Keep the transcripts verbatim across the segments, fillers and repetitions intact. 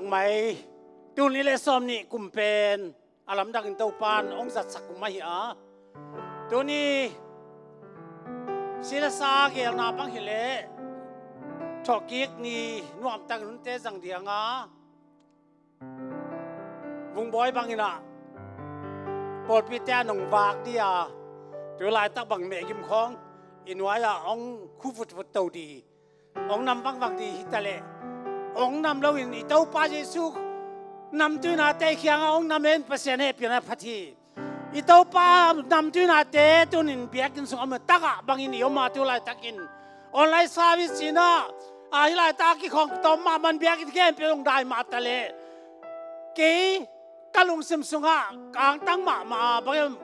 Mai, tul nih le sawm nih kum pen a lamdangin Topan hong zatsak kum ahi a, tuni si le sa gelna bang hileh thawhkik ni nuamtakin hunte zang ding a, vungbawi bangin ah pawlpite a nong vak ding a, tu laitak bang mehgim khawng i nuai-ah hong khu vutvut to ding, hong nam vangvang ding hi ta leh, hong nam loin i Topa Jesu namtuinate i kiangah hong nam in Pasian hehpihna phat hi. I Topa namtuinate tunin biakinn sungah om a, tagah bangin i om a, tu laitakin online service in ah, a, hih laitak kikhawng tawm mahmah in biakinn khempeuh hong dai mah ta leh, kei ka lungsim sungah ka angtang mahmah a, bang hiam,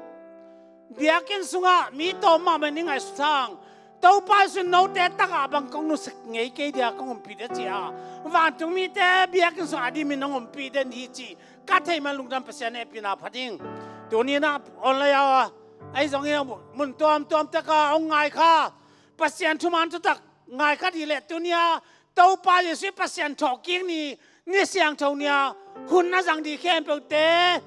biakinn sungah mi tawm mahmah in i ngaihsut hang, Topa Jesu in note tagah bang kong nusia ngei kei ding a, kong ompih ding a ci a, vantung mite biakinn sungah a dimin hong ompih den hi cih ka theih man lungdam, Pasian hehpihna phat ing. Tuni in ah online a, ahi zongin mun tuamtuam tak a hong ngai kha, Pasian thuman thutak ngai kha ding leh, tuni a Topa Jesu Pasian thawhkik ni, ni siangtho ni a hun na zang ding khempeuhte,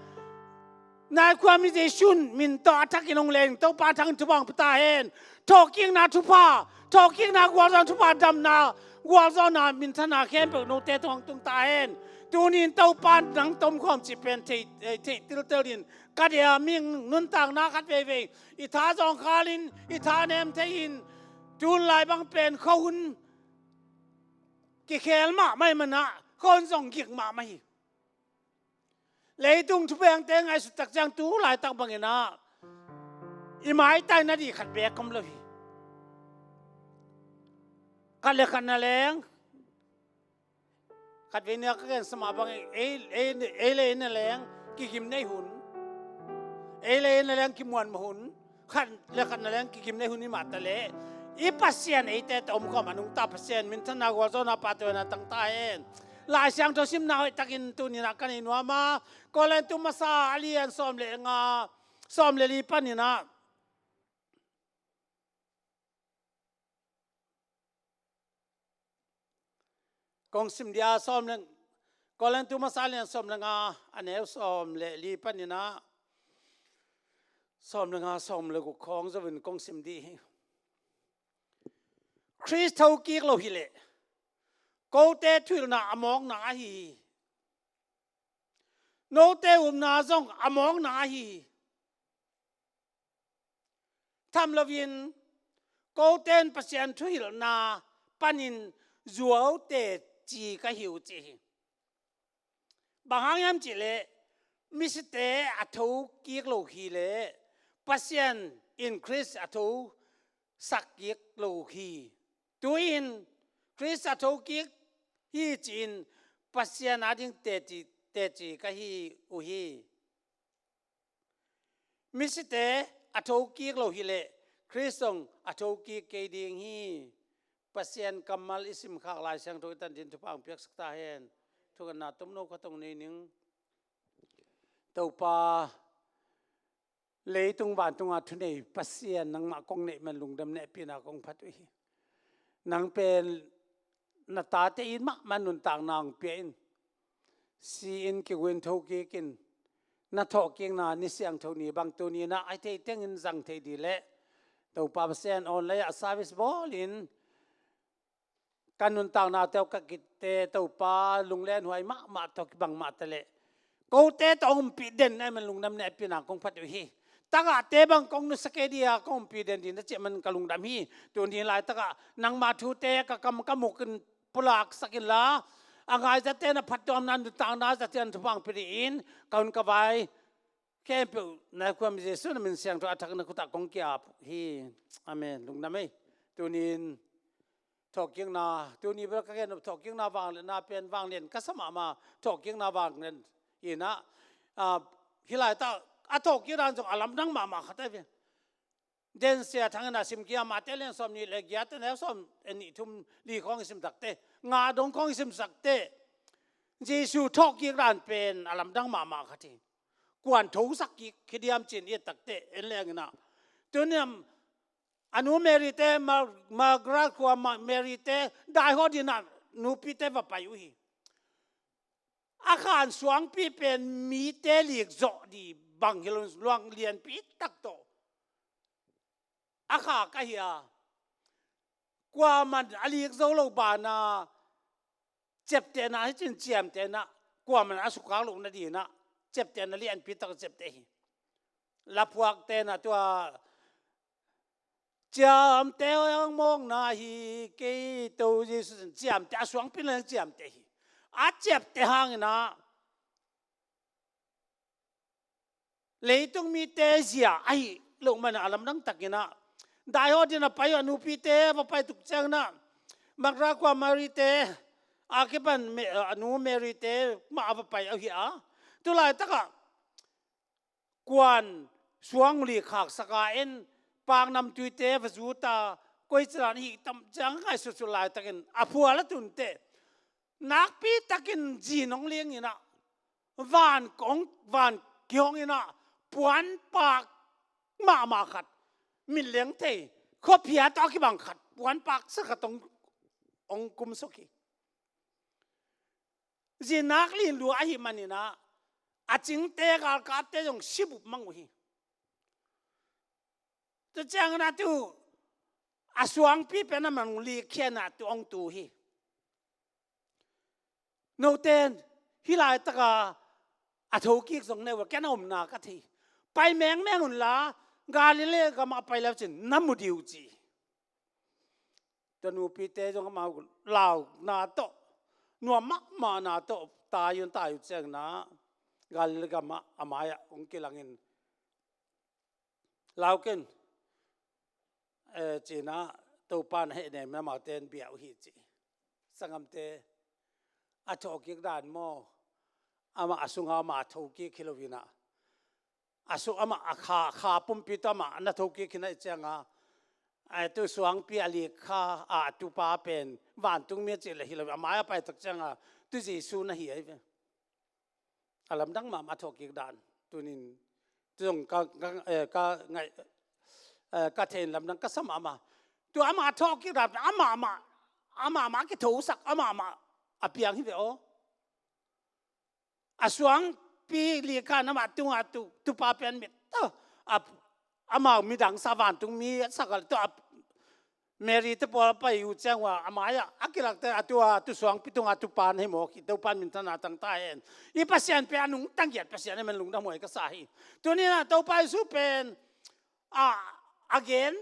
nai khuami Jesu min tawh a thakin hong leng, Topa thangin thupha hong pia ta hen. Thawhkikna thupha, thawhkikna gualzawhna thupha, damna gualzawhna, minthanna khempeuh note tungah hong tung ta hen. Tuni in Topa nang tomkhawm cih pen theih, eh, theih tiltel in ka deih a, mihing nuntakna khat veivei i tha zawngkhal in, i tha nem thei in, tu lai bang pen khuahun kikhel mahmah ahih man ah khuahun zong gik mahmah hi. Leitung thupengte ngaihsut tak ciang tu laitak bangin ah i maitai nading khat beek om lo hi. Khat le khat na leng, khatvei ni a ka gensa mah bang, ei, ei, ei le ei na leng kigim nei hun, ei le ei na leng kimuanmawh hun, khat le khat na leng kigim nei hun hi mah ta leh, i Pasian eite tawh omkhawm a nungta, Pasian minthanna gualzawhna pahtawina tang ta hen. Lai Siangtho simna hoih takin tuni in ah ka nei nuam a, Korin tu masa a lian sawm le nga, sawm le li panin ah kong sim ding a, sawm le, Korin tu masa lian sawm le nga, a neu sawm le li panin ah sawm le nga, sawm le guk khawng zo in kong sim ding hi. Khrist thokik lo hileh kote thuhilhna a mawkna ahi hi. Note upna zong a mawkna ahi hi. Tham loin kote in Pasian thuhilhna panin zuaute ci ka hi uh ci hi. Bang hang hiam cih leh misite a thokik lo hileh Pasian in Khrist a thosak kik lo hi. Tu-in Khrist a thokik hi ci-in Pasian ading teci, teci ka hi uh hi. Misite a thokik lo hileh Khrist zong a thokik kei ding hi. Pasian kammal i simkhak Lai Siangtho i tan dingin thupha hong piaksak ta hen. Thungetna tomno khat hong nei ning. Topa, leitung vantunga thunei Pasian, nangmah kong neih man lungdam, hehpihna kong phat uh hi. Nang pen na tate in mahmah nuntakna hong pia in, si-in kiguh in thokik in, na thawhkikna ni siangtho ni bang tuni in ah a thei tengin zang thei ding leh, Topa Pasian, online ah service bawl in ka nuntaknate uh ka kitte, Topa, lunglenhuai mahmah tawh kibang mah ta leh, kote tawh hong ompih den ahih man lungdam, hehpihna kong phat uh hi. Tagahte bang kong nusia kei ding a, kong ompih den ding na cih man ka lungdam hi. Tuni laitakah nangma thute ka kam ka muk in pulaksak inla, a ngai zatte na phattuamna, nuntakna zatte na thupha hong pia dingin ka hun ka vai khempeuh nai khuam Jesu na min siangtho a thak na khut ah kong ki-ap hi. Amen. Lungdam ei. Tuni in thawhkikna, tuni bel ka gen nop thawhkikna vangliatna pen vanglian ka sa mahmah, thawhkikna vanglian in ah, ah, hih laitak a thawhkikna zong a lamdang mahmah khat ahi ve. Densia thangin a sim kik a, Mate lian sawm nih le giat a neu sawm, eh, nih thum li khawng i sim takte, nga dong khawng i sim takte, Jesu thawhkik dan pen a lamdang mahmah khat hi. Kuan thosak kik hi diam ci-in i et takte en leng in ah, tuni a nu Mary te, Mar-, Margaret khua Ma-, Mary te daihawt in ah nupite va pai uh hi. Khan suangpi pen mite likzawh ding bang hi lo in luang lianpi tak tawh a khak ahi a, kuaman a lik zo lo banah ciaptehna hi cin ciamtehna, kuaman a sukkhak loh nadingin ah ciaptehna lianpi tak ciapteh hi. Laphuakte na tua ciamteh hong mawkna hi kei, Topa Jesuh in ciamteh, a suangpi na ciamteh hi. A ciapteh hangin ah leitung mite zia ahi loh man a lamdang takin ah daihawt dingin a pai uh a nupite va pai tuk ciangin ah Magdala khua Mary te a kipan Me-, a nu Mary te mah a va pai uh hi a, tu laitakah kuan suang lik khaksak a, en paknamtuite va zut a, koi cidan hi tam ciang ngaihsutsut laitakin a phual a tun teh nakpi takin zin hong liangin ah van kong, van kihongin ah puanpak mahmah khat, mitleng thei, khuaphia tawh a kibang khat, puanpak sa khat hong, hong kumsuk hi. Zinak lin lua ahi manin ah a cingte galkapte zong sibup mang uh hi. Tua ciangin ah tu a suangpi pen a man likkhiatna tu hong tu hi. Note in hih laitaka a thokik zong na uh a, ken a omna ka thei. Pai mengmeng unla Galilee gamah a pai le uh cin na mu ding uh ci. Tua nupite zong amau launa tawh, nuam mahmahna tawh tai un, tai uh ciangin ah Galilee gamah a mai-ah hong kilangin, "Lau ken," eh, ci-in ah Topa na hehnem in amaute in bia uh hi ci. Sanggamte, a thawhkik dan maw, amah a sungah amah a thokik hi lo-in ah, a sung amah a kha, kha pumpi tawh amah na thokik hi na hih ciangin ah, eh, tu suangpi a lik kha a tupa pen vantungmi a cih leh hi lo, a mai-ah a pai tak ciangin ah tu Jesu na hi ahi ve. A lamdang mahmah a thawhkik dan. Tunin tu zong ka, ka, eh, ka ngaih, eh, ka theih in lamdang ka sa mahmah. Tu amah a thawhkik dan, amah mah, amah mah a kithosak, amah mah a piang hi ve aw. A suangpi lik kha in amah tungah tu, tupa pen mit tawh a, amau midang sa, vantungmi a sak a, tua Mary te pawl a pai uh ciang uh a, a mai-ah a kilakte, a tua tu suangpi tungah tupa na hi mawk hi. Topa in minthanna tang ta hen. I Pasian pen a nungta ngiat Pasian ahih man lungdam huai ka sa hi. Tuni-in ah Topa Jesu pen a, a gen,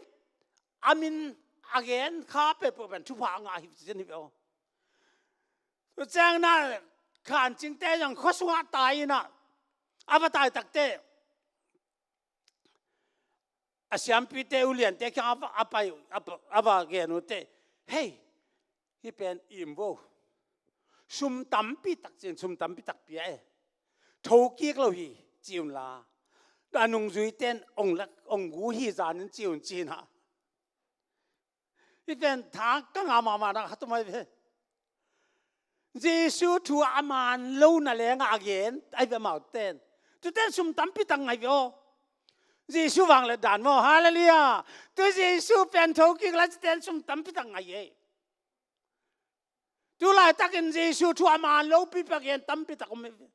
a min a gen kha peuhpeuh pen thupha a ngah hi ci-in hi ve aw. Tua ciangin ah khancingte zong khua sungah tai-in ah, a va tai takteh a siampite, uliante kiang a va, a pai, a va, a va gen uh teh, "Hei, hih pen im vo. Sum tampi tak ci-in, sum tampi tak pia e. Thokik lo hi," ci unla, a nungzuite in ong lak, ong gu hi zanin ci un ci-in ah. Hih pen tha ka ngah mahmahna khat om ahi ve. Jesu thu a man lo na lengah a gen ahi ve amaute in. Tuate in sum tampi tak ngah hi ve aw. Jesu vangliat dan maw, hallelujah. Tu Jesu pen thokik la, tuate in sum tampi tak ngah hi. Tu laitakin Jesu thu a man lopi peuh gen tampi tak om hi ve.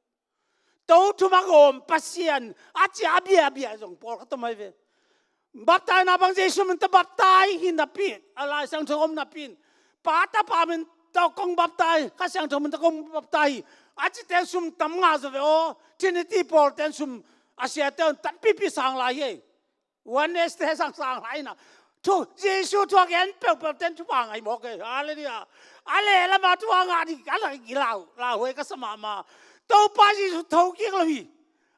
Tothum a gawm Pasian a ci a biabia zong pawlkhat om hi ve. Baptaina bang Jesu min tawh baptai hi napi, a Lai Siangtho om napi in, Pa, Tapa min tawh kong baptai, Kha Siangtho min tawh kong baptai hi, a cite sum tam ngah zaw ve aw. Trinity pawlte in sum, a siate un tampipi sang lai hi. Oneness te sang sang lai na. Thu, Jesu thu a gen peuhpeuh ten thupha ngah hi mawk e. Hallelujah. A lehlam a thupha ngah ding a lak i lau, lauhuai ka sa mahmah. Topa Jesu thokik lo hi.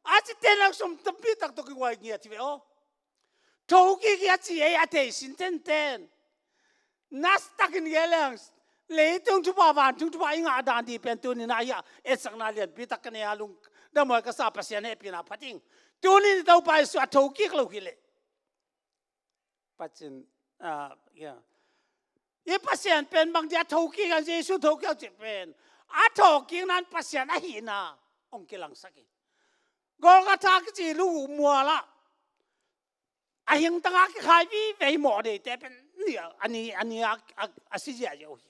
A cite in sum tampi tak tawh kiguai ngiat hi ve aw. Thokik hi a ci ei a thei sin tenten. Nastakin gen leng, leitung thupha, vantung thupha i ngah dan ding pen tuni-in ah hih a etsakna lianpi tak ka nei a, lungdam huai ka sa, Pasian hehpihna phat ing. Tuni-in Topa Jesu a thokik lo hi leh, Pasian, ah, ya, i Pasian pen bang dia thokik a, Jesu thokik a cih pen a thokikna in Pasian ahihna hong kilangsak hi. Golgotha kici lu mual ah a hingtang a kikhai vive hi mawhneite pen ni a, a ni, a ni a, a, a si ziahziah uh hi.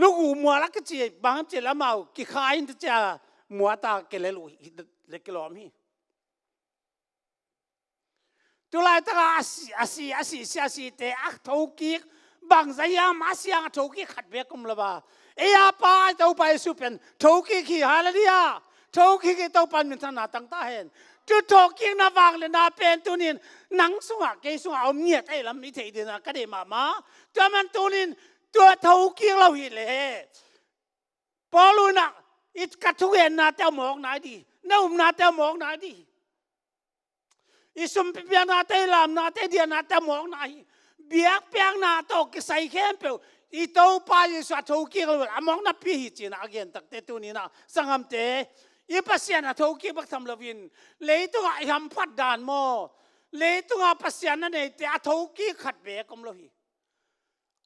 Thugu mual a kici bang ci lamau kikha in cia muata kilel uh hi le kilawm hi. Tulai taka a si a si a si si a site a thokik bangza hiam a siang a thokik khat bek om lo a. Ei a pa Topa Jesu pen thokik hi, hallelujah. Thokik hi, Topa in minthanna tang ta hen. Tu thokikna vang le na pen tunin nang sungah kei sungah a om ngiat ei lam i thei dina ka dei mahmah. Tua man tunin tua thokik lo hi le he. Paul unah i ka thugenna te a mawk nai di, na upna te a mawk nai di. I sumpi piakna te, i lamna te, i diana te a mawk nai hi. Biakpiakna tawh kisai khempeuh i Topa Jesu a thokik lo a mawkna pi hi cina a gen takte tuninah sanghamte i Pasian a thokik bek tham loin leitungah i hamphat dan maw, leitungah Pasian na neite a thokik khat bek om lo hi.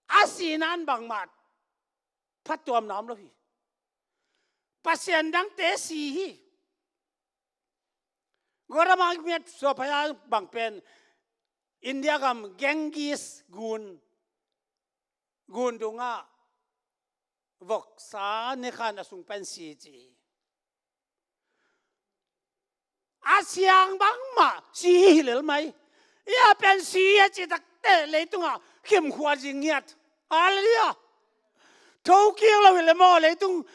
A sinain bangmah phattuamna om lo hi. Pasian dangte si hi. Goramang miat suaphaya bang pen India gam Ganges gun, gun dungah voksa nekhan a sung pen si ci hi. A siang bangmah si hi lel mai. Ia pen si a ci takte leitungah khimkhua zing ngiat. Hallelujah. Thokik lo hi le maw leitung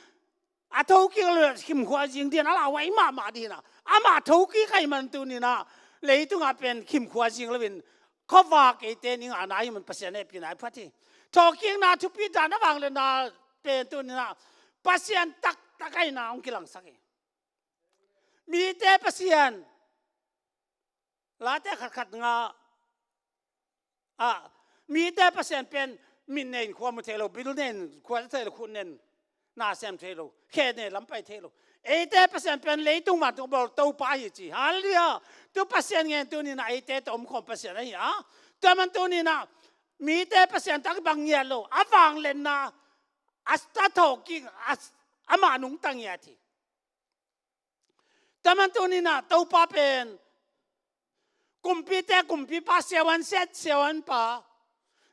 a thokik lo khimkhua zing dian a lauai mahmah dina. Ama thokik ai man tuninah leitungah pen khimkhua zing loin khuavak eite ning a nai man Pasian hehpihna i phat hi. Thokikna thupi dan a vang le na pen tuninah Pasian taktak aina hong kilangsak hi. Mite Pasian late khatkhat nga a mite Pasian pen mit nei in khua mu thei lo, bil nei in khua thei lo, khut nei in na sem thei lo, khe nei lam pai thei lo. Eite Pasian pen leitung vantung bawl Topa hi ci. Hallelujah. Tu Pasian ngen tuninah eite tawh omkhawm Pasian ahi a. Tua man tuninah mite Pasian tak bang ngiat lo a vanglenna a thawkik a amah nungta ngiat hi. Taman tuninah Topa pen kumpite kumpipa, siavuan siat siavuanpa,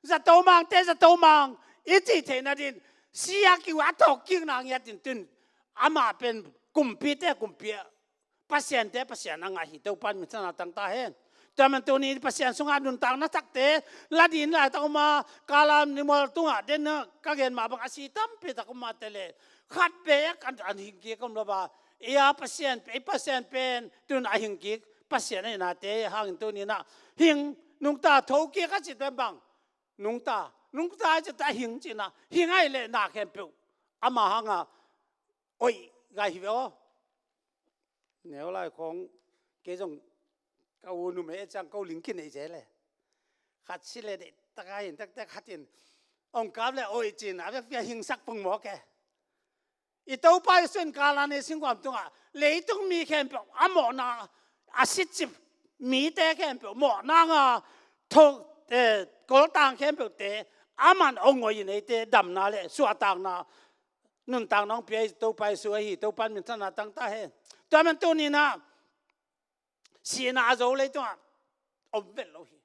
zato mangte zato mang i cih theihna din sia kiu a thawkkikna ngiat in tun amah pen kumpite kumpi, pasiante Pasian a ngah hi. Topa in minthanna tang ta hen. Tua man tuni Pasian sungah nuntakna takte la din laitak om a, kala nimual tungah den ka gen mah bang a si tampi tak om a tele khat bek an, an hing kik om lo a, ei a Pasian, ei Pasian pen tun a hing kik Pasian a hinate hangin tuninah hing nungta thokik a cih pen bang nungta, nungta a cih a hing cihna hing a hih leh na khempeuh ama hanga oih gai hi ve aw. Neu lai khawng kei zong ka u numei e ciang ko ling kinei zel e. Khat si le deih taka hin taktak khat in ong kap le oih cin a vekpi a hingsak pong mawk e. I Topa Jesu in kala nei singkuam tungah leitung mi khempeuh a mawhna a sitcip mite khempeuh mawhna nga tho, eh, koltang khempeuhte aman ong oih in eite damna le suahtakna nuntakna hong pia i Topa Jesu ahi. Topa in minthanna tang ta hen. Tua man tuninah sihna a zo leitungah om vet lo hi.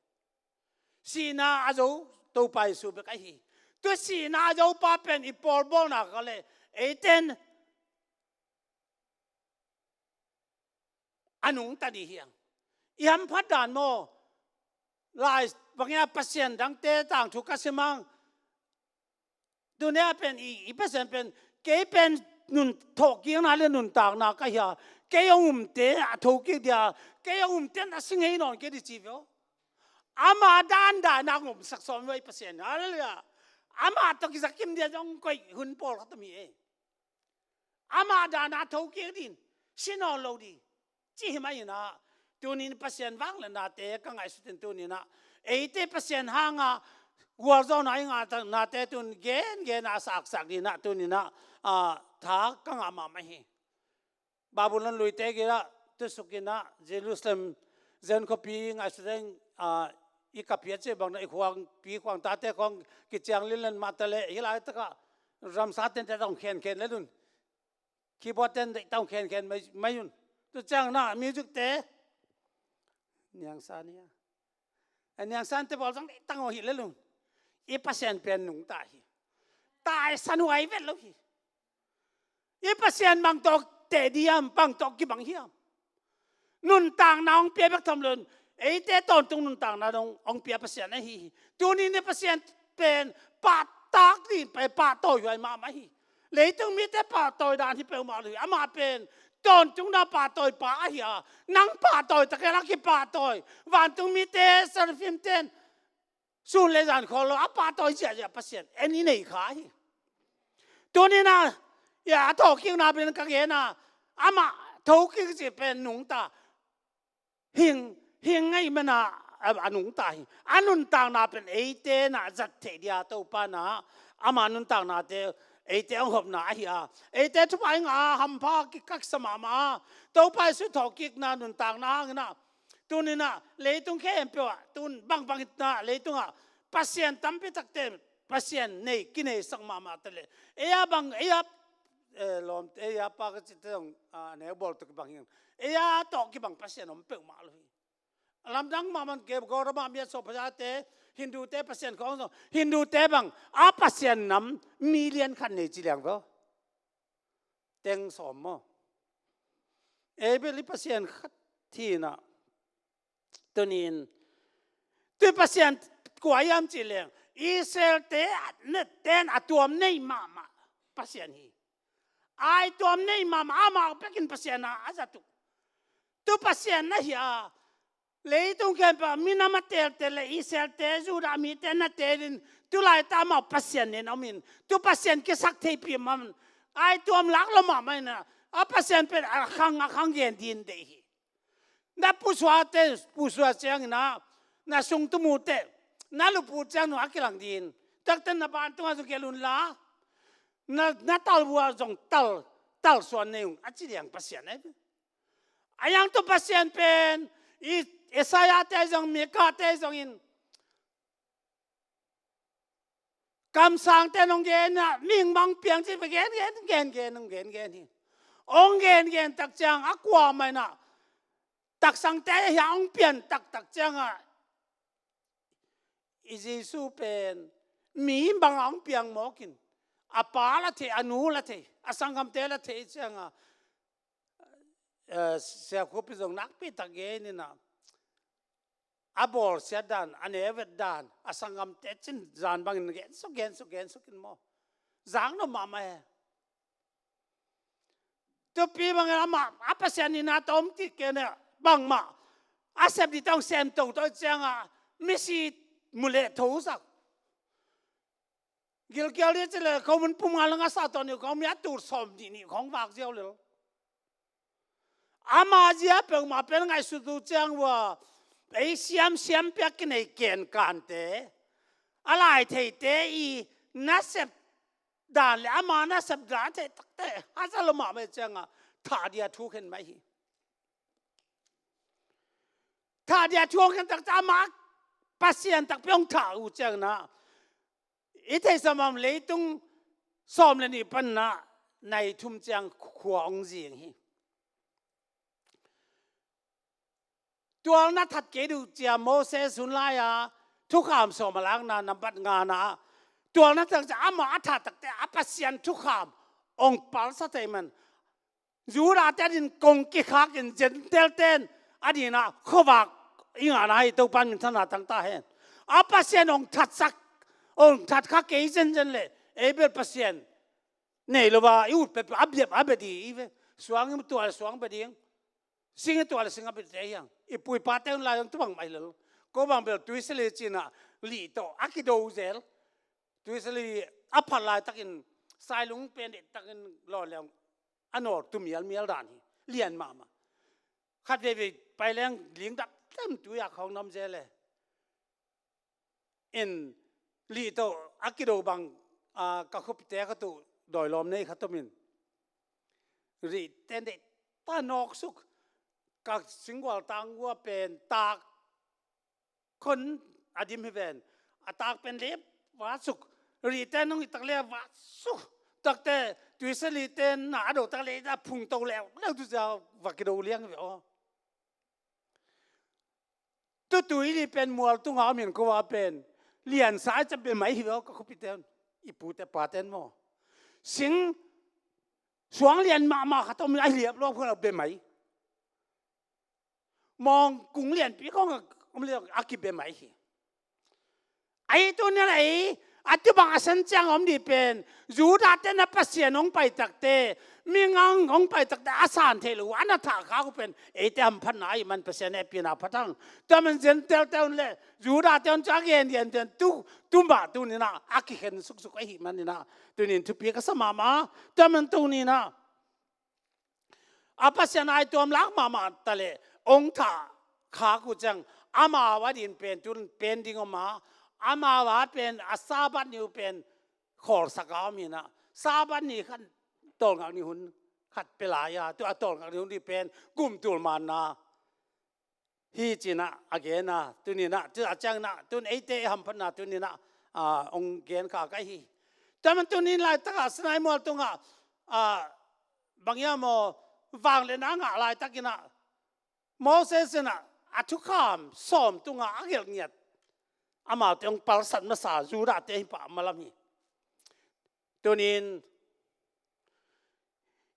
Sihna a zo Topa Jesu bek ahi. Tua sihna a zo pa pen i pawlbawlna ka le eiten a nungta dih hiang. I hamphat dan maw? Lai bangin a Pasian dangte tangthu ka simang. Tunia pen i, i Pasian pen kei pen nun thawhkikna le nuntakna ka hia. Kei hong umte a thokik dia, kei hong umte na si ngei nawn kei di ci veo. Ama dandan a ngomsak sawm vei Pasian. Halleluiah. Ama tawh kizakim dia zong koih hun pawl khat om hi e. Ama dana thokik din si nawn lo di ci hi mah inah, tunin Pasian vangliatnate ka ngaihsutin tuninah eite Pasian hanga gualzawhna i ngahtaknate tun gengen a saksak dinah tuninah, ah, tha ka ngah mahmah hi. Babylon luite ginah tusukinah Jerusalem zen khuapi ngaihsut deng, ah, i ka piat cih bangna i khuangpi khuangtate khawng kiciang linlen mahta le hih laitakah ramsa tente tawh khenkhen le dun. Keyboard ten deih tawh khenkhen mai, mai un. Tu ciang na music te niangsa nia. A niangsa te bawl zong deih tang aw hi le lun. I Pasian pen nungta hi. taisan huai vet lo hi. I Pasian bang tawh teh diam, bang tawh kibang hiam? Nuntakna hong pia bek tham lo in, eite tawntung nuntakna dong hong pia Pasian ahi hi. Tuni in i Pasian pen pahtak ding pen pahtawi huai mahmah hi. Leitung mite pahtawi dan hi peuhmah lo hi. Amah pen tawntungna pahtawipa ahi a, nang pahtawi tak hial a kipahtawi. Vantung mite, seraphim ten sun le zan khawl lo a pahtawi ziahziah Pasian en i nei kha hi. Tuni in a, ya, a thawhkikna pen ka gen a, amah thokik cih pen nungta, hing, hing ngei man a, a, a nungta hi. A nuntakna pen eite in a zat theih dia Topa in a, ama nuntaknate eite hong hopna ahi a, eite thupha i ngah a, hampha kikaksa mahmah a, Topa Jesuh thawhkikna nuntakna hangin a, tuni in a leitung khempeuh ah, tun bangbang in a leitung ah Pasian tampi takte Pasian nei, kineisak mahmah ta leh, ei a bang, ei a, eh, lawm, ei a pa ka cihte zong, ah, neu bawl tawh kibang hi. Ei a tawh kibang Pasian om peuhmah lo hi. A lamdang mahmah in ke Gautama mi a sawhphazate, Hindute Pasian khawng zong, Hindute bang a Pasian nam million khat nei ci liang ve aw. Teng sawm maw? Ei bel i Pasian khat hi in a, tuni in, tu Pasian kua hiam cih leng, Israel-te a, ten a tuam nei mahmah Pasian hi. Ai tuam nei mahmah, amah bek in Pasian a, a zat uh. Tu Pasian na hi a, leitung khempeuh ah minam a teltel le Israel-te, Judah mite na tel in, tu laitak amau Pasian nei na om in, tu Pasian kisaktheihpih mahmah in, ai tuam lak lo mahmah in a, a Pasian pen a khang, a khang gen ding deih hi. Na pusuate, pusua ciangin a, na sungtumute, na lupu ciang nung a kilang ding. Takte na vantung ah zong gelh un la, na, na talvua zong tal, talsuan nei un, a ci liang Pasian ahi. A hiang tu Pasian pen, i, Isaiah-te zong, Mika-te zong in, kamsangte in hong gen a, mihing bang piang ci, gen, gen, gen, gen, hong gen, gen hi. Hong gen, gen tak ciang, a kuamah in a, taksangte hi a hong pian taktak ciang a, i Jesuh pen, mi bang a hong piang mawk in, a pa la thei, a nu la thei, a sanggamte la thei ciang a, eh, Sia Khup in zong nakpi tak gen in a, a bawlsiat dan, a nevet dan, a sanggamte cin zan bangin gen suk, gen suk, gen suk in maw. Zak nop mahmah e. Tupi bangin amah, a Pasian in a tawm kik kei ne, bangmah a sep ding tawh sem toto ciang a, misi mu leh tho sak. Gilkial ding ci leh, khomun pum nga le nga sa tawh ni, khomun a tur sawm nih nih khong vak ziau lel. Ama zia peuhmah pen ngaihsut uh ciang ua, ei siam siam piak kinei kenkante, a lai theite i nasep dan le ama nasep dan a theih takte, a za lo mahmah ciang a, thah dia thu khen mai hi. Thah dia thu hong khen takte ama Pasian takpi hong thah uh ciang na, i theihsa mah leitung sawm le nih pan na, nai thum ciang khua hong zing hi. Tualna that kei duh cia Moses hun lai-a thukham sawm a lakna nambat nga na, tualna that cia amah a that takte a Pasian thukham hong palsa thei man. Judah-te adin kong kikhak in Gentile-te in adin a khuavak i ngahna hi, Topa min thangna tang ta hen. A Pasian hong thatsak, hong that kha kei zenzen leh ei bel Pasian nei lo a i ut peuhpeuh a bia, a bia ding hi ve. Suang i tuah leh suang bia ding. Sing i tuah leh sing a bia ding hi hang. I pu i pate hun lai hong tu bang mah hi lel. Ko bang bel tuisali cina lih tawh a kido zel. Tuisali a phat laitakin sailung pen deihtakin lawn leng a nawl tu mialmial dan hi. Lian mahmah. Khat veivei pai leng ling dap tlem tui a khawng na om zel e. In lih tawh a kido bang, a, ka khuapite khat uh dawi lawm nei khat om in, rih ten deih ta nawk suk, ka singgual tang ua pen tak khon a dim hi ven, a tak pen leh va suk, rih ten hong i tak leh va suk, takte tuisali ten na a do tak leh a phung to leuleu tu cia va kido liang hi ve aw. Tu tuili pen mual tunga om in ko a pen liansa a ca bia mai hi ve aw ka khuapite un. I pute paten maw, sing suang lian mahmah khat om in a liap luak khawng a bia mai. Mawng kung lianpi khawng a om lian a kibia mai hi. Ahi tuni-in ah ei a tubang a san ciang a om dih pen Judah-te na Pasian hong paitakte, mingang hong paitakte a san theih loh uh a na thahkhak uh pen eite hamphatna ahih man Pasian hehpihna pha hang. Tua man Gentile-te hun le Judah-te hun cu a gen gen gen tu, tu mah tuni-in ah a kikhen suksuk ahih manin ah tuni-in thupi ka sa mahmah. Tua man tuni-in ah a Pasian aituam lak mahmah ta leh hong thahkhak uh ciang amau a din pen tun pen ding om a, amau a pen a Sabbath ni uh pen khawlsak a om hi-in ah, Sabbath ni khat tawlngak ni hun khat pia lai a, tua a tawlngak ni hun dih pen kum tul manna hi ci-in ah a gen a, tuni-in ah, tu a ciangin ah, tun eite i hamphatna tuni-in ah, ah, hong gen kha ka hi. Tua man tuni-in laitak ah Sinai mual tungah, ah, bang hiam aw, vangliatna ngah laitakin ah Moses in ah a thukham sawm tungah a gelh ngiat amaute hong palsat masa Judah-te hi pah malam hi. Tuni-in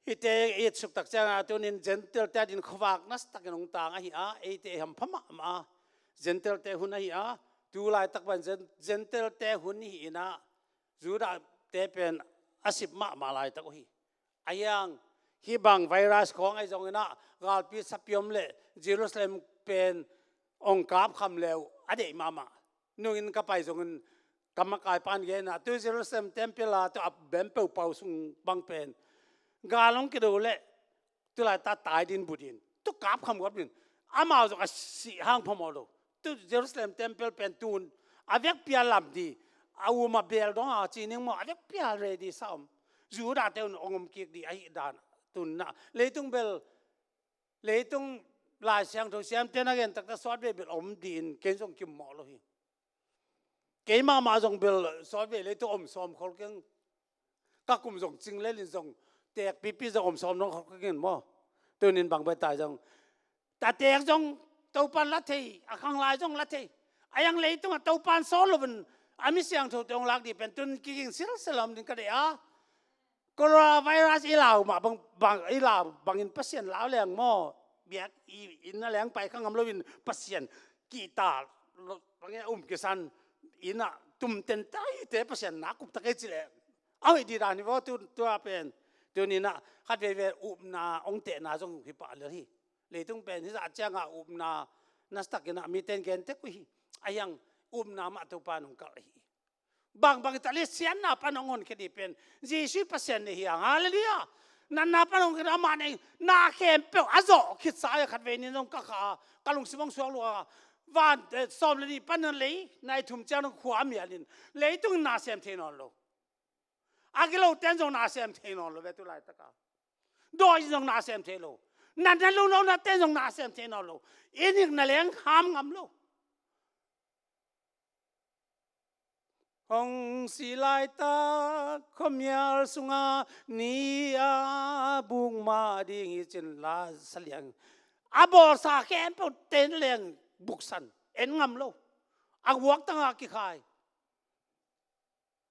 hihte i et suk tak ciangin ah tuni-in Gentile-te a din khuavak nasatakin hong tang ahi a, eite i hampha mahmah a, Gentile-te hun ahi a, tu laitak pan Gen-, Gentile-te hun hi-in ah Judah-te pen a sip mahmah laitak uh hi. Ahi hang hih bang virus khawng ahi zongin ah galpi sapi om leh Jerusalem pen hong kapkham le uh a deih mahmah. Nungin ka pai zongin ka makai pan gen a, tu Jerusalem temple a tu a bem peuhpau sung bang pen gal hong kido leh tu laitak tai din bu din, tu kapkham gawp din, amau zong a sih hang phamawh lo. Tu Jerusalem temple pen tun a vekpi a lam di, a um a bel dong a ci ning maw, a vekpi a ready sa om. Judah-te un hong om kik di ahih dan tuni-in ah leitung bel, leitung Lai Siangtho siamte na gen taktak sawtvei bel om dih in ken zong kimmawh lo hi. Kei mahmah zong bel sawtvei leitung om sawm khol keng. Ka kum zong cing lel in zong teek pipi zong om sawm dong khol keng in maw. Tuni-in bang bai tai zong, a teek zong Topan la thei, a khanglai zong la thei. Ahi hang leitung ah Topan sawl loin a mi siangthote hong lak dih pen tun kiging silsel om ding ka deih a. Coronavirus i lau mah bang, bang, i lau bangin Pasian lau leng maw, biakinn ah leng pai kha ngam loin Pasian kihta lo, bang e, um kisan in ah tumten taite Pasian na kup ta kei ci leh a hoih dih dan hi vaw. Tu, tua pen tuni-in ah khat veivei upna hong tehna zong hi pah lel hi. Leitung pen hih zah ciangah upna nasatakin ah mite in gen tek uh hi. Ahi hang upna mah Topa in hong kalh ahi hi. Bangbang hi ta leh siatna pan hong honkhia dih pen Jesuh Pasian na hi hang. Halleluiah. Natna pan hong honkhia, amah na hi, na khempeuh a zawh khitsa a, khatvei ni zong ka kha a, ka lungsim hong suak lua a, van, eh, sawm le nih pan a lei nai thum ciang dong khua a mial in leitung in na sem thei nawn lo. A gilote in zong na sem thei nawn lo ve tu laitak a. Dawi in zong na sem thei lo. Natna lungnate in zong na sem thei nawn lo. I nikna leng ham ngam lo. Hong si laitak khuamial sungah ni a buk mah ding hi ci-in la sa liang. A bawlsa khempeuh ten leng buksan, en ngam lo. A guaktang a kikhai.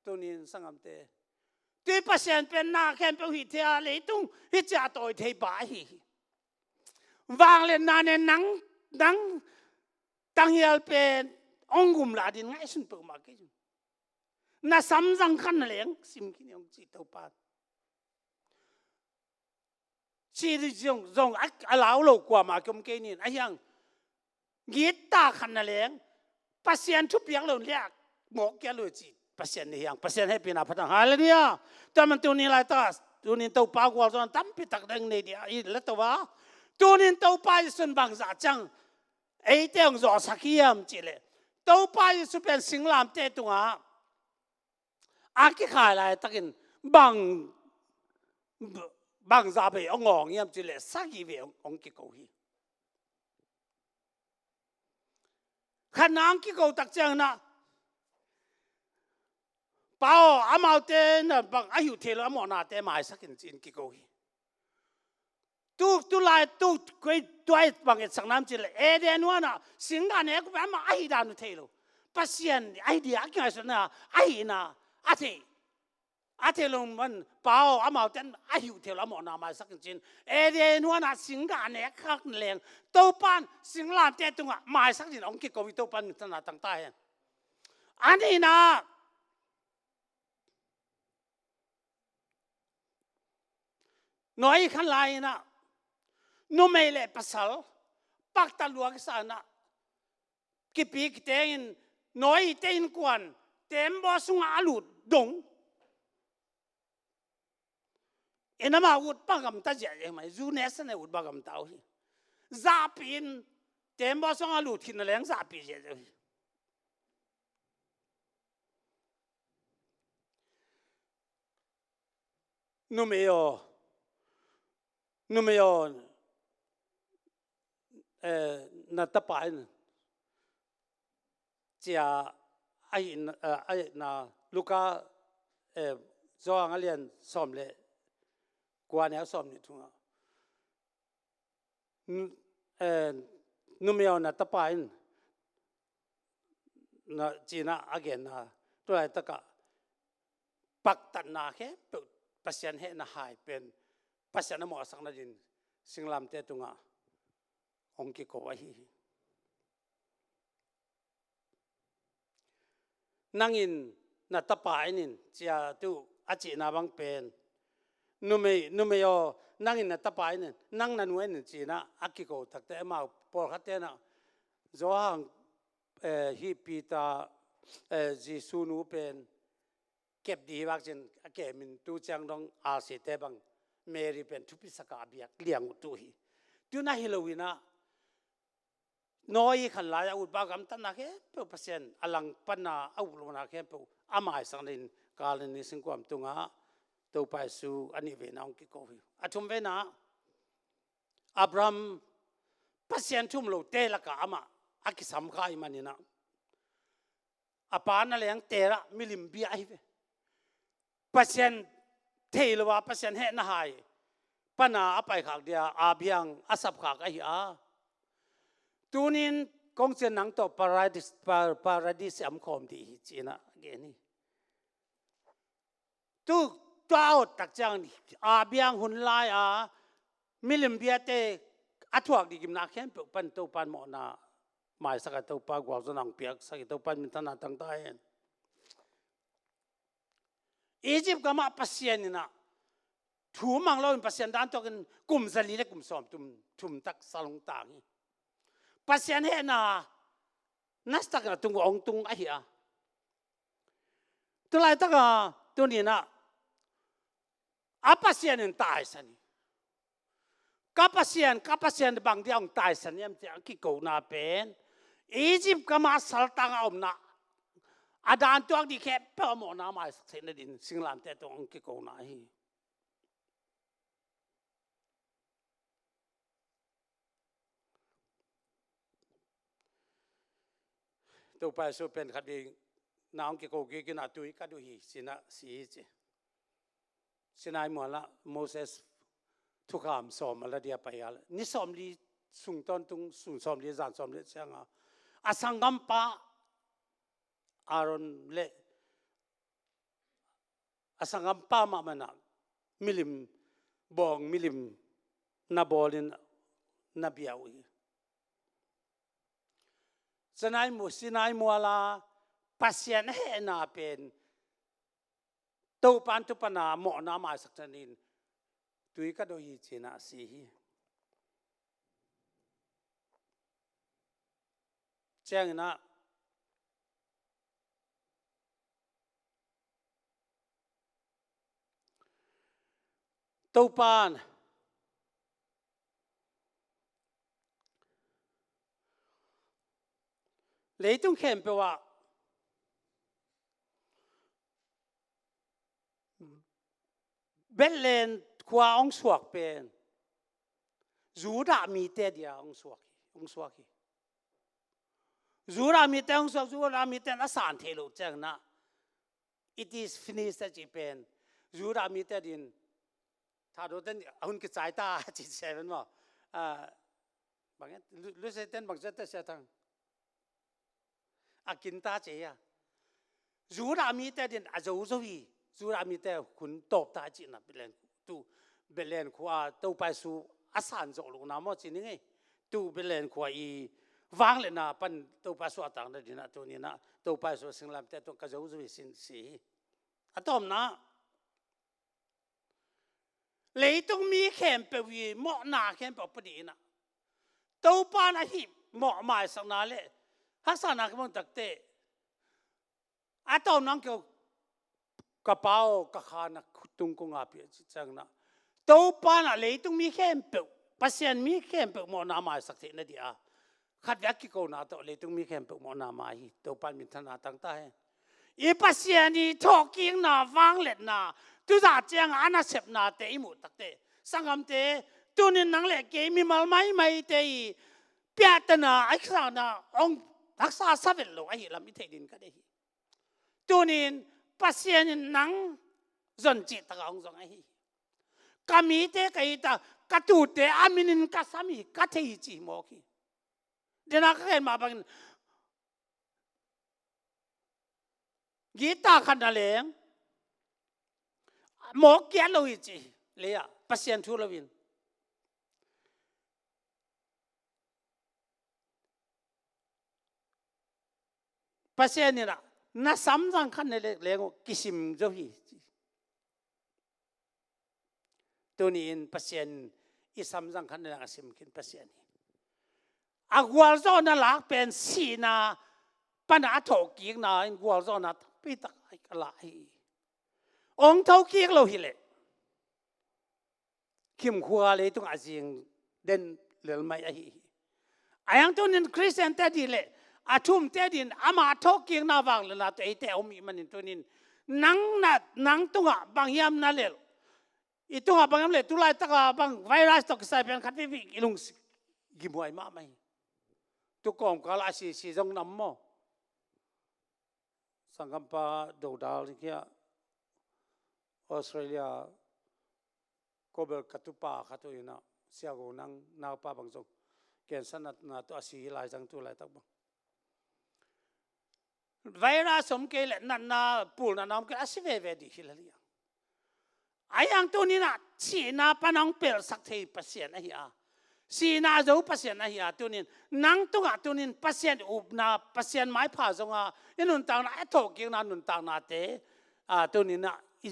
Tuni-in sanggamte, tu-in Pasian pen na khempeuh hih thei a, leitung hih ciah tawi thei pa ahi hi. Vangliatna nen nang, nang tanghial pen hong gum lah ding ngaihsun peuhmah kei. Na samzang khat na leng sim khin hong ci Topa. Ci zong, zong a, a lau lo kuamah kiom kei ning. Ahi hang gitta khat na leng Pasian thupiak lo in liak mawk kia lo ci Pasian na hi hang. Pasian hehpihna pha hang. Halleluiah. Tua man tuni laitak, tuni Topa gualzawhna tampi tak dang nei ding a, i la to a. Tuni Topa Jesuh in bangzah ciang eite hong zawhsak hiam cih leh, Topa Jesuh pen singlamteh tungah a kikhai laitakin bang, bangzah vei hong awng hiam cih leh sagih vei hong, hong kiko hi. Khatna hong kiko tak ciangin ah, Pa aw, amaute na bang a hih uh thei lo a mawhnate maisak in ci-in kiko hi. Tu, tu lai, tu, koi, tua i bang etsakna hiam cih leh Eden huan ah singdan nek uh pen amah ahih dan uh thei lo. Pasian ahi ding a kingaihsutna ahihna a thei. A thei lo man, Pa aw, amaute in a hih uh thei lo, a mawhna maisak in ci-in, Eden huanah singgah nek khak leng, Topa'n singlamteh tungah maisak dingin hong kiko hi. Topa'n minthanna tang ta hen. A nihna, Noah i khan lai-in ah, numei le pasal paktat lua kisa-in ah, kipi kitengin, Noah te innkuan teembaw sungah a lut dong. Inn ah amau ut pah gamta ziahziah hi mai, zu ne sa ne ut pah gamta uh hi. Zahpih in, teembaw sungah a lut khitna leng zahpih ziahziah uh hi. Numei aw, numei aw, eh, na tapa in, ci-a, a hihna, eh, a hihna, Luka, eh, Johan a lian sawm le kua, neu sawmnih thumna. Nu-, eh, numei aw, na tapa in, na, ci-in ah a genna, tu laitakah paktatna khempeuh, Pasian hehna hai pen, Pasian a mawhsakna dingin singlamteh tungah hong kiko ahi hi. Nang in na tapa in in, ci-a tu a cihna bang pen, numei, numei aw, nang in na tapa in in, nang na nu in in, ci-in ah a kiko takteh, amau pawlkhatte in ah, Johan, eh, hih Peter, eh, Jesu nu pen kep ding hi vak ci-in a kemin, tu ciang dong alsite bang, Mary pen thupi sak a, a biak liang uh tu hi. Tu-in ah hi lo-in ah, Noah i khan lai-a a ut pah gamtatna khempeuh, Pasian a langpanna a ut lohna khempeuh a maisak dingin, Kalvari singkuang tungah Topa Jesu a nihveina hong kiko hi. A thumveina, Abraham, Pasian thu um lote lakah amah a kisam kha ahih manin ah, a pa na leng Terah, milim bia ahi ve. Pasian thei lo a, Pasian hehna hai pana a paikhak dia Abraham a sapkhak ahi a. Tuni-in kong ci-a, nang tawh Paradis, Pa-, Paradis ah om khawm ding hi, ci-in ah gen hi. Tu, tua a awt tak ciang, Abraham hun lai-a milim biate a thuak ding gimna khempeuh pan Topa'n mawhna maisak a, Topa gualzawhna hong piaksak hi. Topa'n minthanna tang ta hen. Egypt gamah Pasian in ah thu mang loin, Pasian dan tuakin kum zali le kum sawmthum, thum tak sal hong tang hi. Pasian hehna nasatak in a tung uh hong tung ahi a. Tu laitak a, tuni-in ah, a Pasian in taisan hi. Ka Pasian, ka Pasian, bang dia hong taisan hiam, ci-a kikona pen, Egypt gamah saltang a omna, a dan tuak ding khempeuh a mawhna maisak theihna dingin singlamteh tungah hong kikona hi. Topa Jesu pen khat vei na hong kiko kik in ah, tui kat uh hi, ci-in ah si hi ci. Sinai mualah Moses thukham sawm a la dia pai a, ni sawmli sung tawntung, sun sawmli zan sawmli ciangah a sanggampa Aaron le a sanggampa mahmah in ah milim, bawng milim na bawlin na bia uh hi. Sinai mu-, Sinai mual a Pasian hehna pen Topa'n tu pana mawhna maisak theihna dingin tui kat uh hi, ci-in ah si hi. Ciangin ah Topa'n leitung khempeuh ah Bethlehem khua hong suak pen Judah mite dia hong suak hi, hong suak hi. Judah mite hong suak, Judah mite in a san theih loh ciangin ah, "It is finished," a cih pen Judah mite adingin, Thadou ten a hun kicai ta, ci seven maw? Ah, bang e, Lu-, Lusia ten bang ci a, Sia Thang? A kin ta ci a. Judah mite adingin a zo zo hi. Judah mite hun tawp ta cihna Bethlehem, tu Bethlehem khua Topa Jesu a san zawh lohna maw ci ni ngei. Tu Bethlehem khua i vangliatna pan Topa Jesu a tangna dinah tuninah Topa Jesu a singlamteh tung ka zozo hi sin si hi. A tawpna, leitung mi khempeuh i mawhna khempeuh padihinah Topa na hih mawh maisakna le haksana ka mawh takte a tawpna ang keu ka Pa aw, ka kha na tung kong a pia ci ciangna Topa na leitung mi khempeuh, Pasian mi khempeuh mawhna maisak theihna dia khat vek kikona tawh leitung mi khempeuh mawhna mai hi. Topa min thana tangta hen. I Pasian i thawhkikna vangliatna tuzah cianga a nasepnate i muh takte sanggamte tunin nang le kei mimal maimaite i piahtana a kisana hong haksa sa vet lo ahi lam i theih din ka deih hi. Tunin Pasian in nang zon cih taka hong zong ahi hi. Ka mite ka hita, ka tute a minin ka sam hi, ka thei hi ci hi mawk hi. Dena ka khen mah bangin gita khat na leng mawk kiat lo hi ci hi. Leia Pasian thu loin Pasian inah na samzang khat na lek leng uh kisim zo hi. Tuni in Pasian i samzang khat na leng a sim khin Pasian hi. A gualzawhna lak pen sihna pana a thawhkikna in gualzawhna takpi tak a la hi. Ong thokik lo hileh khimkhua leitungah a zing den lelmai ahi hi. A yang tunin Khristian te dih le a thum te din ama thawhkikna vang le na te eite a om ih manin tunin nang na nang tungah bang hiam na lel i tungah bang hiam le tulaitaka bang virus tawh kisai pian khat vivik i lungsi gimuai mahmah hi. Tu kawmkal a sisi zong nam maw? Sanggampa dodal kia Australia kobel ka tupa khat uh inah siago nang naupa bang zong cancer natna tu a si hi lai zang tu laitak bang virus om kei le natna pul natna om kei a si veve dih hi la liang. A yang tuninah sihna pan hong pelhsak thei Pasian ahi a, sihna a zo Pasian ahi a, tunin nang tungah tunin Pasian upna Pasian maipha zonga i nuntakna a thawhkikna nuntaknate a tuninah i,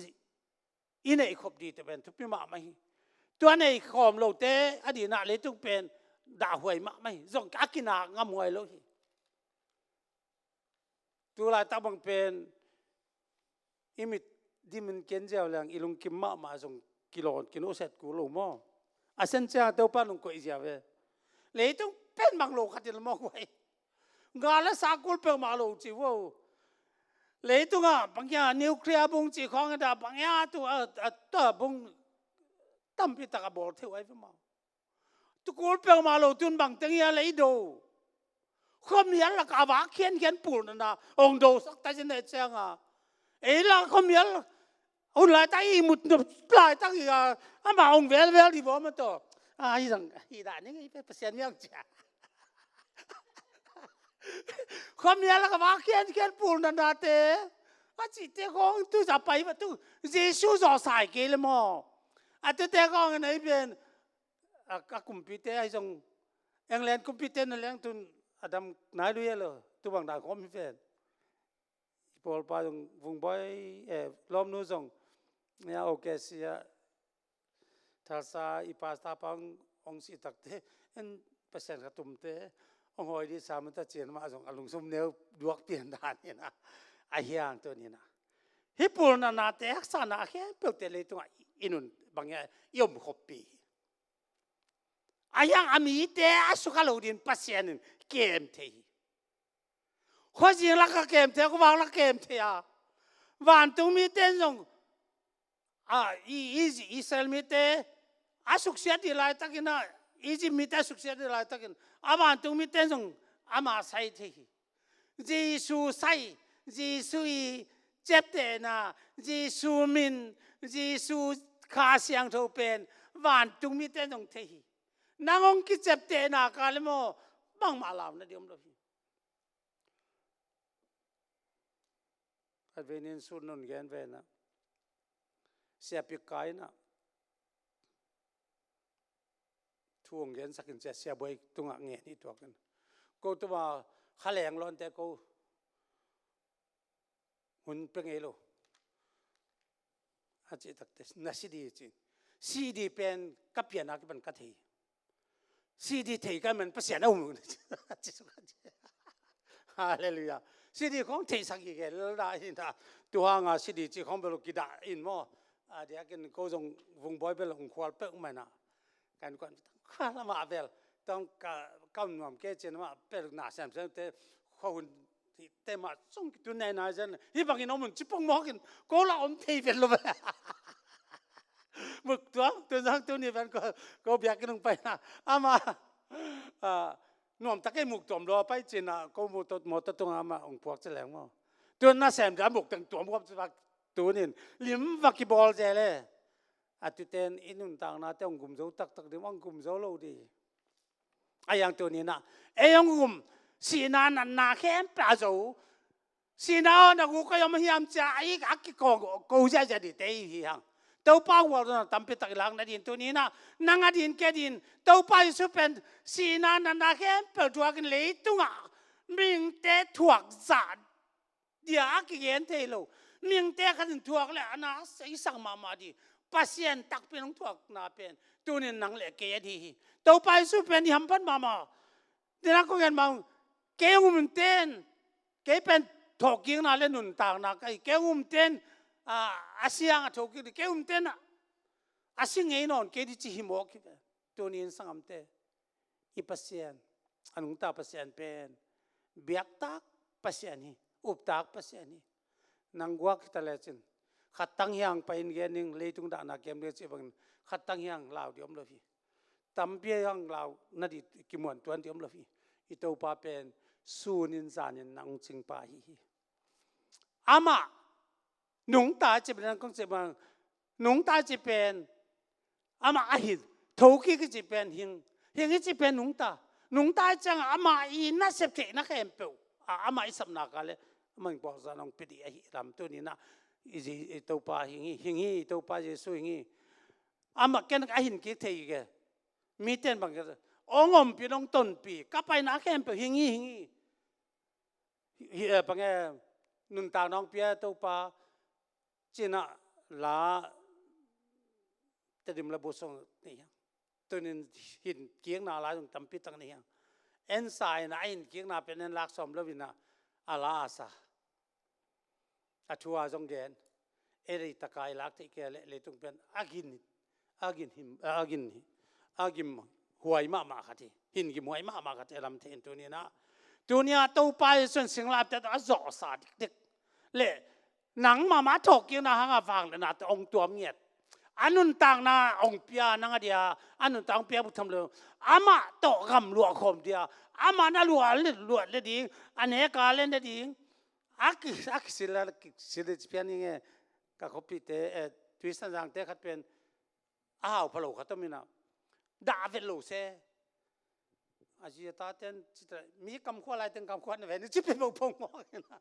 i neihkhop dih te pen thupi mahmah hi. Tua neikhawm lote a dinah leitung pen dahhuai mahmah hi. Zong a kinak ngamhuai lo hi. Tulaitak bang pen i mit dimin ken ziau liang i lungkim mahmah zong kilawn kinuhset kul lo maw? A sen ciang Topa nung koih ziau ve. Leitung pen bang lo khatin maw guai? Gal a sakul peuhmah lo ci vo. Leitungah bang kia nuclear bung ci khawng dah bang ia tu a, a, a bung tampi tak a bawl theuh ai ve maw? Tukul peuhmah lo tun bang teng ia lei do. Khuamial lak a vak khiankhian pulnana hong dosak ta cin eh cianga ei lak khuamial hun laitak i mut nop laitak i a ama hong velvel di vawm a taw. A hi zang hi dah ning i pe Pasian miang cia. Khuamial lak a vak khiankhian pulnanate a cihte khawng tu za pai va tu Jesu zawh sai kei le maw? A tute khawng in ei pen a, a kumpite ahi zong England kumpite na leng tun a dam nai lui a lo tu bang dan khawm hi ven. I pawlpa zong vungboi eh, lawmnu zong nia okesia thalsa i pasta pa hong, hong sih takte en Pasian kha tumte hong hawi di sa mata cian mah zong a lungsum neu duak pian dan ina a hiang tu nina. Hi pulnanate haksana a khempeuhte leitungah i nun bang i om khoppi hi. A hiang a mite a sukha lo din Pasian in kem thei hi. Khuazing laka kem thei a, khuavak laka kem thei a. Vantung mite zong a, i, i, Israel mite a suksiat dih laitakin a, Egypt mite a suksiat dih laitakin a vantung mite zong ama sai thei hi. Jesu sai, Jesu i ciaptehna, Jesu min, Jesu Kha Siangtho pen vantung mite zong thei hi. Nang hong kiciaptehna ka le maw bangmah launa di om lo hi. Khat venin sut nun gen vena Sia Pik Kai in ah thu hong gensak in, sia, Sia Buai tungah ngen hi tuak in. Ko tuma kha leng lawnte ko hun pe ngei lo a cih takte, na C D ci. C D pen ka pian a kipan ka thei. C D thei ka man Pasian a um. Halleluiah. C D khong theisak hi ke lel dah hi na. Tuhanga C D ci khong bel kidah in maw. A diakin ko zong Vungbawi bel hong khual peuh mai na. Kan kuan kha lama bel tong ka kam nuam ke cin ma pel na sem sem te kho hun te ma sung ki tu nei na zen hi bangin om un ci pong mawk in ko la om thei vet lo ve. Muk tuam tu zang tu ni ven ko ko biak in hong pai na ama a nuam tak ei muk tuam lo pai cin a ko mu tot mo tot tung ama hong puak ci leng maw. Tu na sem da muk teng tuam huam ci bak tunin lim va kibawl zel e. A tuten i nuntaknate hong gum zo taktak ding, hong gum zo lo ding. A yang tuninah ei hong gum, sihna natna khempeuh a zo. Sihna aw na guk a om hiam cia a ik a kiko ko ziahziah ding te i hi hang. Topa gualzawhna tampi tak i lak nadin tuninah nang a din ke din Topa Jesu pen sihna natna khempeuh thuakin leitungah mihingte thuak zah dia a kigen thei lo. Mihingte khatin thuak le a na seisak mahmah ding. Pasian takpi nong thuakna pen tunin nang le kei a ding hi. Topa Jesu pen i hamphat mahmah. Dina ko gen bang kei hong um ten kei pen thawhkikna le nuntakna ka hi. Kei hong um ten a siang a thokik ding kei hong um ten a si ngei nawn kei ding ci hi mawk hi ve. Tunin sangamte i Pasian, a nungta Pasian pen biaktak Pasian hi, uptak Pasian hi. Nang guak hita lecin khattang hiang pai in gen ning leitung dahna kem ding cih bangin khattang hiang lau ding om lo hi. Tampi hiang lau na ding kimuan tuan ding om lo hi. I Topa pen sunin zanin nang cingpa hi hi. Amah nungta i ci pen kong ci bang nungta i ci pen amah a hin thokik i ci pen hing hing i ci pen nungta nungta i ciang amah i nasep theihna khempeuh a amah i sapna ka le amah in puakzah nong pia ding ahi lam tuninah i Topa hing hi hing hi i Topa Jesu hing hi. Amah ken a hin kik thei ke miten bang ke ong ompi nong tonpi ka paina khempeuh hing hi hing hi. Hi, eh, pange nuntak nong pia Topa cinah la Tedim le Busong nei hiang. Tunin hin kikna la zong tampi tak nei hiang. En sa inah a hin kikna pen en lak sawm lo inah a la a sa. A thu a zong gen. Ei leitaka i lak theih kei le leitung pen a gin a gin him a gin hi a gim huai mahmah khat hi. Hin gim huai mahmah khat hi a lam thei in tuninah tunia Topa Jesu in singlapte a zawhsa dikdik le nang mahmah thawhkikna hanga vangliatna te ong tuam ngiat a nuntakna ong pia nang a dia a nuntak ong pia butham lo amah tawh gam luah khawm dia amah na luah le luah le ding a neka le ne ding a ki a kisil a kisil le ci pian ing e ka khuapihte eh tuisan zangte khat pen a hau pha lo khat om inah dah vet lo se. A zi a taten mi kamkhua laiten kamkhua na ve ni ci pen bopong mawk inah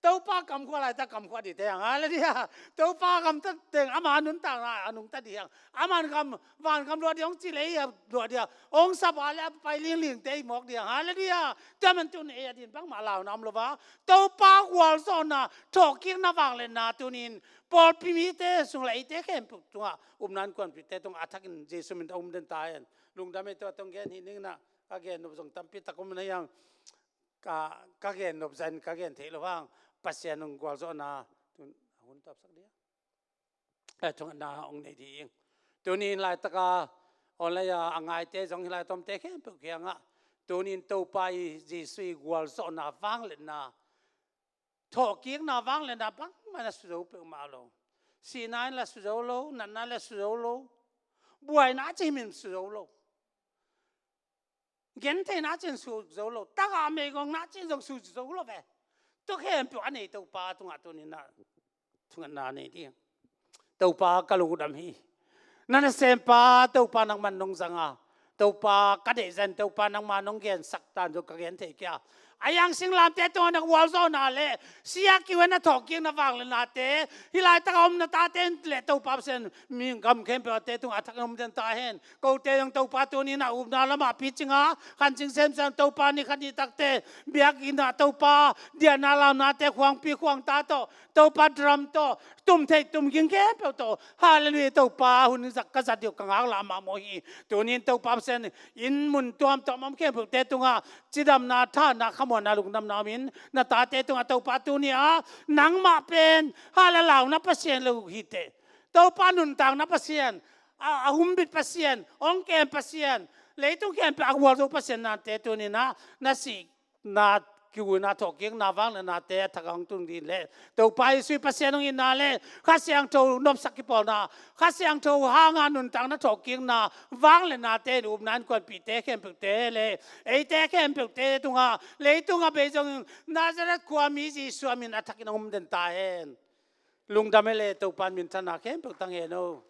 Topa kamkhua laita kamkhua ding te hang halleluiah. Topa kamta teng ama nuntakna a nungta ding hang aman kam van kam luah ding hong ci lei a luah ding hong sapa le a pai lingling te i mawk ding hang halleluiah. Tua man tun ei a din bangmah launa om lo va Topa gualzawhna thawhkikna vangliatna tunin pawlpi mite sung le eite khempeuh tungah upna innkuanpihte tungah a thakin Jesu min a um den ta hen. Lungdam ei tua tong gen hi ningnah ka gen nop zong tampi tak om na hiang ka ka gen nop zain ka gen theih lo hang Pasian hong gualzawhna tun a hun tawpsak dia. Eh, thungetna hong nei ding. Tunin laitaka online a a ngaite zong hi lai tomte khempeuh kiangah tunin Topa i Jesu i gualzawhna vangliatna thawhkikna vangliatna bangmah na suzo peuhmah lo. Sihna in la suzo lo, natna in la suzo lo. Buaina cih min suzo lo. Gentheihna cin suzo lo. Taka meigongna cin zong suzo lo ve. Tua khempeuh a nei Topa tungah tuninah thungetna nei ding. Topa ka lungdam hi. Na nasempa Topa nangman nong zanga Topa ka deihzan Topa nangma nong gensak tan zong ka gen thei kia. A yang singlamteh tungah na gualzawhna le sia kiu in na thawhkikna vangliatnate, hih laitak a om na tate in le Topa Pasian, mi gam khempeuhte tungah a thakin om den ta hen. Kote zong Topa tuni-in a upna lamah picing a, khancing semsem Topa, ni khat ni takte biakinn ah Topa, diahna launate, khuangpi khuangta tawh, Topa, drum tawh, tum theih tum ging khempeuh tawh, halleluiah, Topa, hun zak ka zat deuh ka ngaklah mahmah hi. Tuni-in Topa Pasian, inn mun tuamtuam a om khempeuhte tungah cidamna, thahna, khamuanna, lungdamna om in, na tate tungah Topa, tuni-a nangmah pen hala launa Pasian lo hi teh, Topa, nuntakna Pasian, a, a humbit Pasian, hong kem Pasian, leitung khempeuh a gualzo Pasian nate tuni-in ah na sihna kiu in a thawhkikna vangliatnate a thak a hong tung ding le Topa Jesuh Pasian hong itna le Kha Siangtho nopsak kipawlna, Kha Siangtho hanga nuntakna thawhkikna vangliatnate in upna innkuanpihte khempeuhte le eite khempeuhte tungah leitung a bei zong Nazareth khuami Jesuh a min a thakin hong om den ta hen. Lungdam e le Topa, in minthanna khempeuh tang hen o.